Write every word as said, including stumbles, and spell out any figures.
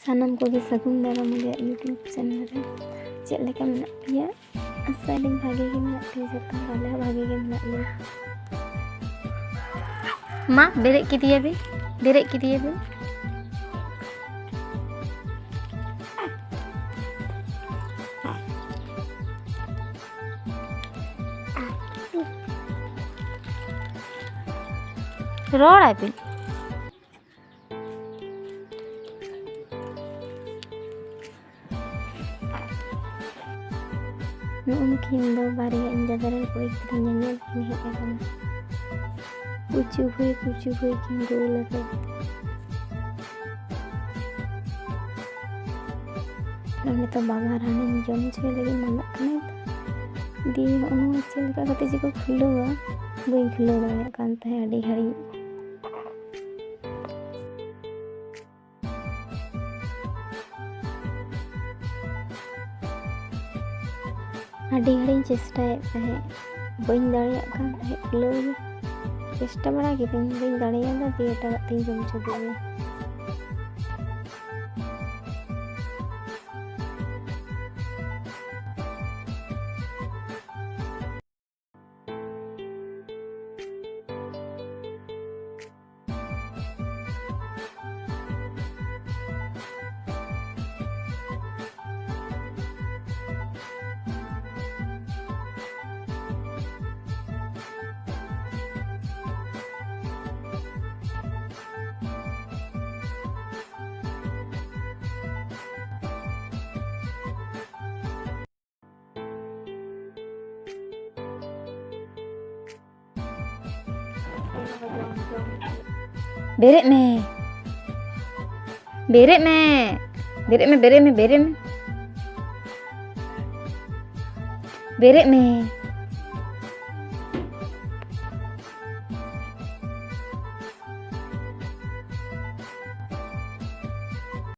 ᱥᱟᱱᱟᱢ ᱠᱚᱜᱮ ᱥᱟᱹᱜᱩᱱ ᱫᱟᱨᱟᱢ ᱟᱞᱮᱭᱟᱜ YouTube ᱪᱮᱱᱮᱞ ᱨᱮ᱾ ᱪᱮᱫ ᱞᱮᱠᱟ ᱢᱮᱱᱟᱜ ᱯᱮᱭᱟ? ᱟᱥᱟᱭᱟᱞᱤᱧ ᱵᱷᱟᱜᱮ ᱜᱮ ᱢᱮᱱᱟᱜ ᱯᱮᱭᱟ ᱡᱚᱛᱚ ᱦᱚᱲ, ᱟᱞᱮ ᱦᱚᱸ ᱵᱷᱟᱜᱮ ᱜᱮ ᱢᱮᱱᱟᱜ ᱞᱮᱭᱟ᱾ ᱢᱟ, ᱵᱮᱨᱮᱫ ᱠᱮᱫᱮᱭᱟ ᱵᱤᱱ, ᱵᱮᱨᱮᱫ ᱠᱮᱫᱮᱭᱟ ᱵᱤᱱ᱾ ᱨᱚᱲᱟᱭ ᱵᱤᱱ᱾ ᱱᱩᱠᱤᱱ ᱫᱚ ᱵᱟᱨᱭᱟ ᱤᱧ ᱫᱟᱫᱟ ᱨᱮᱱ ᱠᱩᱲᱤ ᱜᱤᱫᱽᱨᱟᱹ ᱧᱮᱧᱮᱞ ᱠᱤᱱ ᱦᱮᱡ ᱟᱠᱟᱱᱟ᱾ ᱠᱩᱪᱩ ᱵᱷᱟᱹᱭ, ᱠᱩᱪᱩ ᱵᱷᱟᱹᱭ ᱠᱤᱱ ᱜᱳᱞ ᱟᱠᱟᱫᱟ᱾ ᱟᱨ ᱱᱤᱛᱚᱜ ᱵᱟᱵᱟ ᱨᱟᱱᱤᱧ ᱡᱚᱢ ᱦᱚᱪᱚᱭ ᱞᱟᱹᱜᱤᱫ ᱢᱟᱸᱫᱟᱜ ᱠᱟᱱᱟᱭ᱾ ᱫᱤᱭᱮ ᱦᱚᱸᱜᱼᱚ ᱱᱚᱣᱟ ᱪᱮᱫ ᱞᱮᱠᱟ ᱠᱟᱛᱮ ᱡᱮ ᱠᱚ ᱠᱷᱩᱞᱟᱹᱣᱟ, ᱵᱟᱹᱧ ᱠᱷᱩᱞᱟᱹᱣ ᱫᱟᱲᱮᱭᱟᱜ ᱠᱟᱱ ᱛᱟᱦᱮᱸᱫ ᱟᱹᱰᱤ ᱜᱷᱟᱹᱲᱤᱡ᱾ ᱟᱹᱰᱤ ᱜᱷᱟᱹᱲᱤᱡ ᱤᱧ ᱪᱮᱥᱴᱟᱭᱮᱫ ᱛᱟᱦᱮᱸᱫ, ᱵᱟᱹᱧ ᱫᱟᱲᱮᱭᱟᱜ ᱠᱟᱱ ᱛᱟᱦᱮᱸᱫ ᱠᱷᱩᱞᱟᱹᱣ ᱜᱮ᱾ ᱪᱮᱥᱴᱟ ᱵᱟᱲᱟ ᱠᱤᱫᱟᱹᱧ, ᱵᱟᱹᱧ ᱫᱟᱲᱮᱭᱟᱫᱟ, ᱫᱤᱭᱮ ᱮᱴᱟᱜᱟᱜ ᱛᱤᱧ ᱡᱚᱢ ᱦᱚᱪᱚ ᱠᱮᱫᱮᱭᱟ᱾ ᱵᱮᱨᱮᱫ ᱢᱮ᱾ ᱵᱮᱨᱮᱫ ᱢᱮ᱾ ᱵᱮᱨᱮᱫ ᱢᱮ, ᱵᱮᱨᱮᱫ ᱢᱮ, ᱵᱮᱨᱮᱫ ᱢᱮ᱾ ᱵᱮᱨᱮᱫ ᱢᱮ᱾